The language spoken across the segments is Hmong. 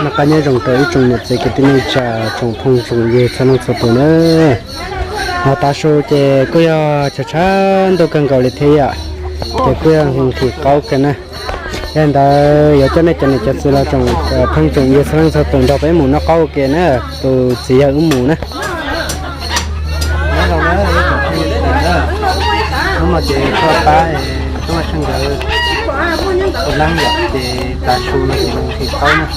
Noj qab nyob zoo rau ib tsoom niam txiv kwv tij neej tsa, tsoom phooj tsoom ywg txhua leej txhua tus na. Ho tav su ces kuj yog tshav tshav ntuj kawg nkaus li thiab yom, ces kuj yog nqhis qaub kawg na. Yog li ntawd yuav coj nej cov niam cov txiv los tsoom phooj tsoom ywg txhua leej txhua tus nrog peb mus noj qaub ua ke na, tus txiv yawg wb mus na. Nyob zoo na ib tsoom phooj ywg na, hnub no ces tuaj pab tub Vaj Tsheej nkawd ua neeb yom, ces tav su no ces mus nqhis qaub na,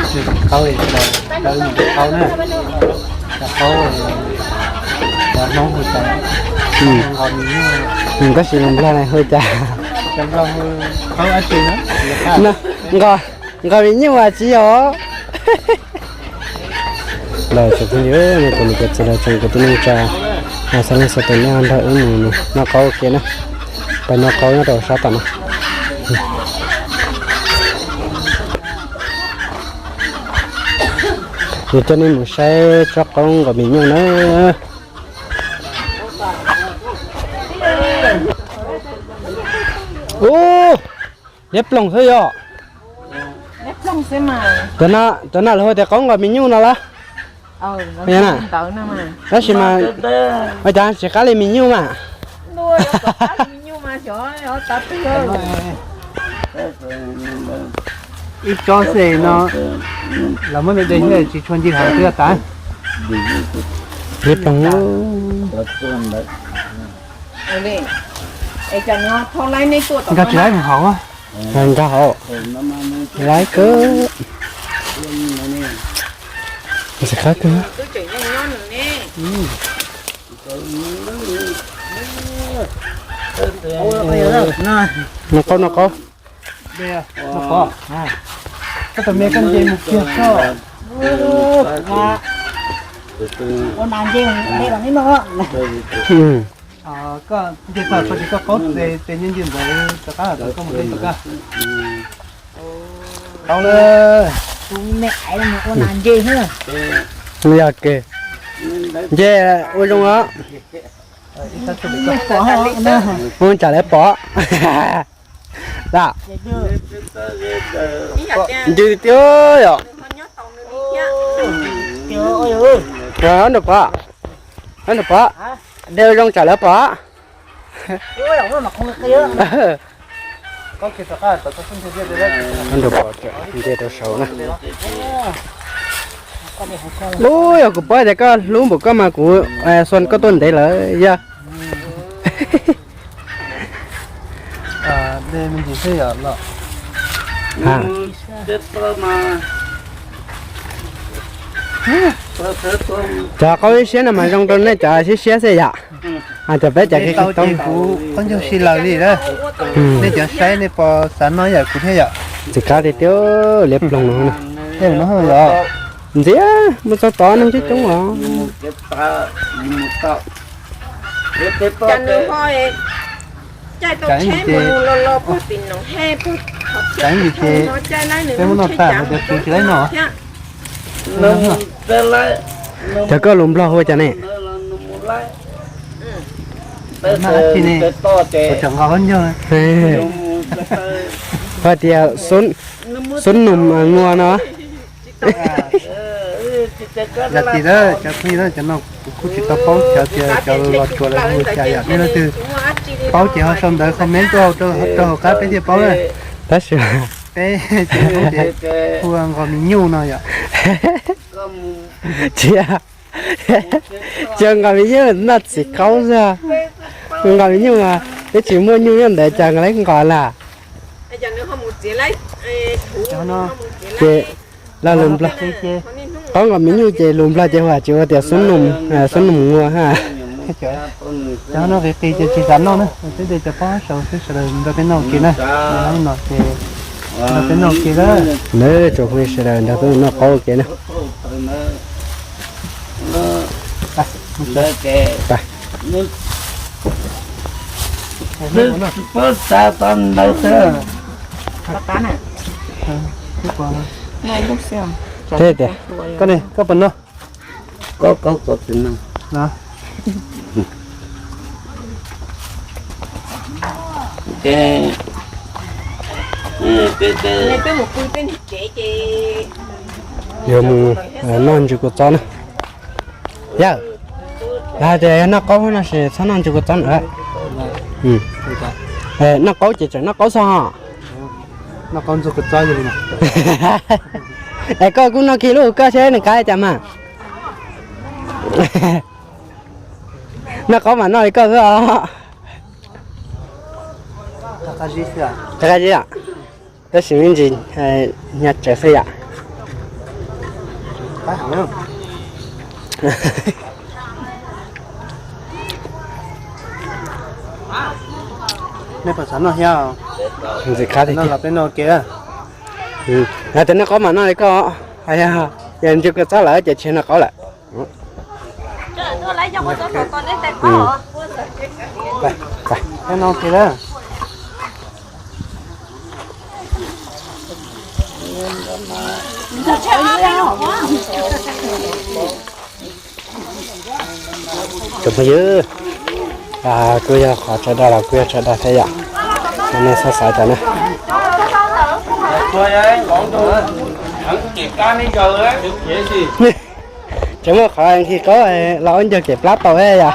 nqhis qaub, rau wb mus nqhis qaub na. Cov qaub, cov Hmoob hu cas, nqos mis nyuj, tab sis lus Nplog na hu cas? Cov Nplog hu qaub dab tsi na? Nqos, nqos mis nyuj mas tsis yog. Los tsoom phooj ywg, nej cov niam cov txiv los tsoom kwv tij neej tsa, txhua leej txhua tus nej nrog wb mus noj qaub ua ke na. Peb noj qaub nyob rau sab tom no. Yuav coj nej mus saib tsob qaub nqos mis nyuj na. Ub, liab ploog xwb yom. Cov no lawv hu tias qaub nqos mis nyuj no las. Tab sis mas ua cas tsis qab li mis nyuj mas. Ib tsob xwb no, los muab de de thiab tsis tshua ncig hauv twb tas. Liab ploog. Nkag tsis laib mus hauv. Nkag hauv. Laib kawg. Ntxim qab kawg. Noj qaub, noj qaub. Koj tus me koj nce mus kiag soj. Koj nce tag tsis koj qaub tes ncig ncig ntawd rov qab koj mus de rov qab. Tau lawm. Yog ke, nce ua zoo os. Ua tsam lawv pom. Ncw tiag yom. Nram pom, nram pom, de ua zoo tsam lawv pom. Nram pom nce rau saud na. Ub, yog kuv paub tias koj hlub npaum koj mas kuv xuas koj tuaj ntev lawm yog. Cov qaub siab siab no mas zoo rau nej cov siab siab xwb yom. Cov peb cov tsis tau, kuv qaub ncaug si lawm li na. Nej cov saib nej puas xav noj yam kuv thiab yom? Ntxim qab tiag tiag, liab ploog no. Ntxiv, mus txog tod neeg coob coob os. Cas nws ho caij tau tsheb mus los los puag tim noov hej puag, peb muab noj tag hais tias kuv tsis laib noj. Cov koj lus Nplog hu cas ne? Noj dab tsi ne? Kuv tseem nqa qaub ncaug. Hais tias xub num ngua no. Yog tim na cov phooj ywg, cov no kuv kuj tsis tau paub xyov tias cov los tsuas lawv hu cas yom. Nej leej twg paub ces ho sau ntawv comment tuaj rau hauv qab peb thiaj paub na. Tab sis peb ces hu nqos mis nyuj no yom. Tsis, tsis nqos mis nyuj, noj txiv qaub xwb. Nqos mis nyuj mas peb tsis muaj nyuj nyob ntawd cas nqa lawv nqos na. Ces lus Nplog, qaub nqos mis nyuj ces lus Nplog ces hu tsis ua tias xub num ngua ha. Cov no qis qis ces tsis xav noj na, twb de cov pob saud xwb, sawv daws nrog peb noj ua ke na. No ces nrog peb noj ua ke na. Nawb, tsoom phooj sawv daws nrog peb noj qaub ua ke na. Koj ne, koj puas noj? Peb mus pw peb niag tsev ces Yuav mus noj ntsis kua txob na. Yawg, yog hais tias yog noj qaub no ces txhob noj ntsis kua txob na. Noj qaub ces tseem noj qaub xwb ho. Es koj kuj noj kiag lub koj seb nws qab cas mas. Noj qaub mas noj li koj xwb os. Qab zib, tab sis me ntsis hnyav tsawv xwb yom. Ntxim qab tiag tiag. Hais tias noj qaub mas noj li koj, yog ntsis kua txob lawm ces tsis noj qaub lawm. Tsoom phooj ywg, kuj yog qhov tsawg dag los kuj yog tsawg dag thiab yom. Nej txhob xav cas na. Tseem muaj qhov nqhis qaub los ua ncaug kem plab tau yom.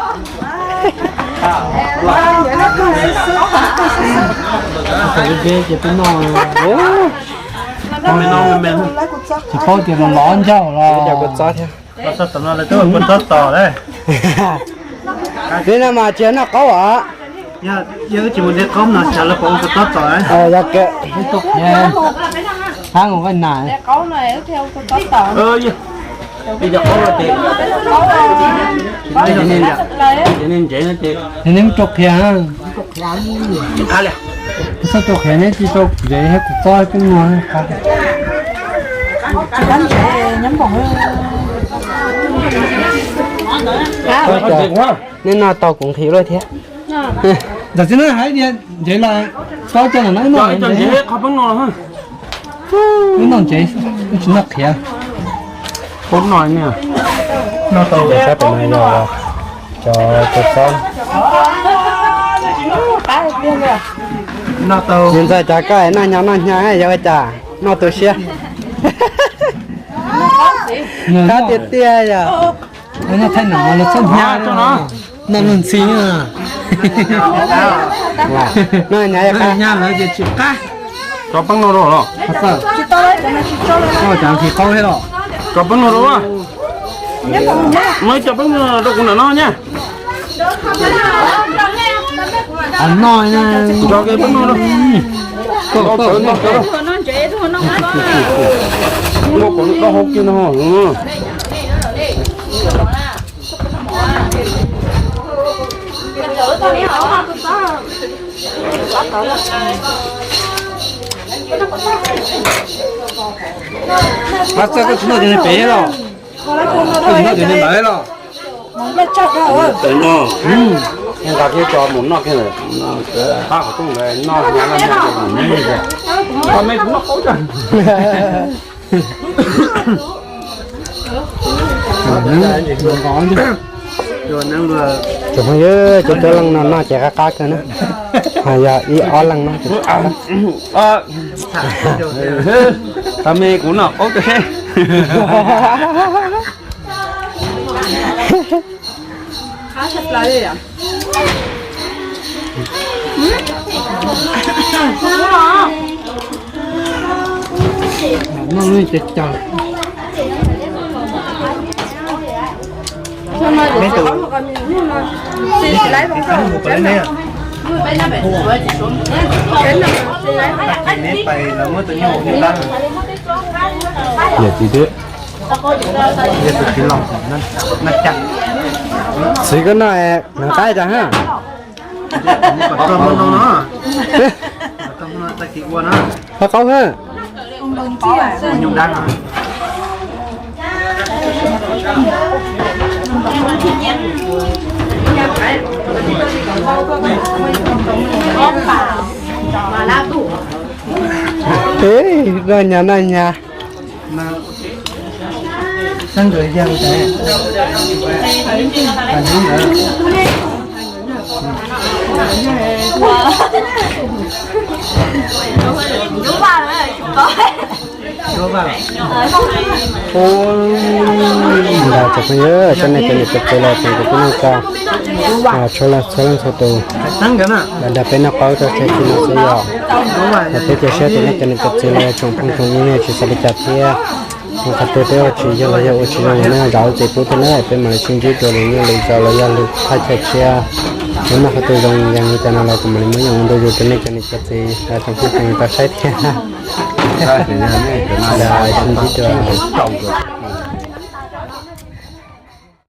Tsis paub tias los los ncaug los. Li no mas tsis yog noj qaub os. Yog wb tsis mus de qaub no xyov lawv puas ua kua txob txos. Yog kawg, hab mus qaj nas. Yog nej rau qhia, txhob rau qhia neb tsis rau kuv zes thiab kuv txob peb nua. Neb noj tau kuv nqhis luaj thiab. Ntawm txiv neej hais tias ntsev los tso cov no, wb noj ntsev, wb tsis noj qhiav. Sab pem no yog cov kua txob. Yog ntxawg cov koj noj hnyav noj hnyav yog ua cas noj tu siab. Qab tiag tiag yog. Noj thaij nam los txhob hnyav, noj luag ntxhi. Noj hnyav lawm ces tsis qab. Tso peeb no rau los. Tso nqhis qaub thiab los. Tso peeb no rau. Muab ib co peeb no rau kuv nam noj nyab. Noj, tso peeb no rau. Noj tawv, noj tawv. Noj kom noj taub hau kiag no. Mas txawj koj tsis noj cov niag pem los, koj tsis noj cov niag ntawd los. Nqa kiag cov mus noj kiag. Qab qhov rooj ntawd noj hnyav noj hnyav. Noj qaub. Tsoom phooj ywg, cov cov leej no noj ces qab qab kawg na. Ho yog ib ob leej no. Tag me kuv noj qaub rau seb. Yog txiv twb, yog tus txiv laus, txiv koj noj hneev qaib tas ha. Ho qaub ha. Noj nyas noj nyas. Nrog cov phooj ywg, cov nej cov niam cov txiv los tseem cov tib neeg tso, txhua leej txhua tus, los nrog peb noj qaub tso tseg txij no xwb yom. Los peb cia siab tias nej cov niam cov txiv los yog tsoom phooj tsoom ywg nej tsis xav li cas thiab. Qhov twg peb ua tsis yog los yog ua tsis zoo los nej zam lub txim pub thiab na, peb mam li sib ntsib dua lwm zaus los yog lwm thaj chaw tshiab. Yog muaj qhov twg zoo yees li cas no los kuv mam li muab yeem ua ntu zus rau nej cov niam cov txiv tsoom phooj tsoom ywg tau saib thiab. Sib ntsib dua.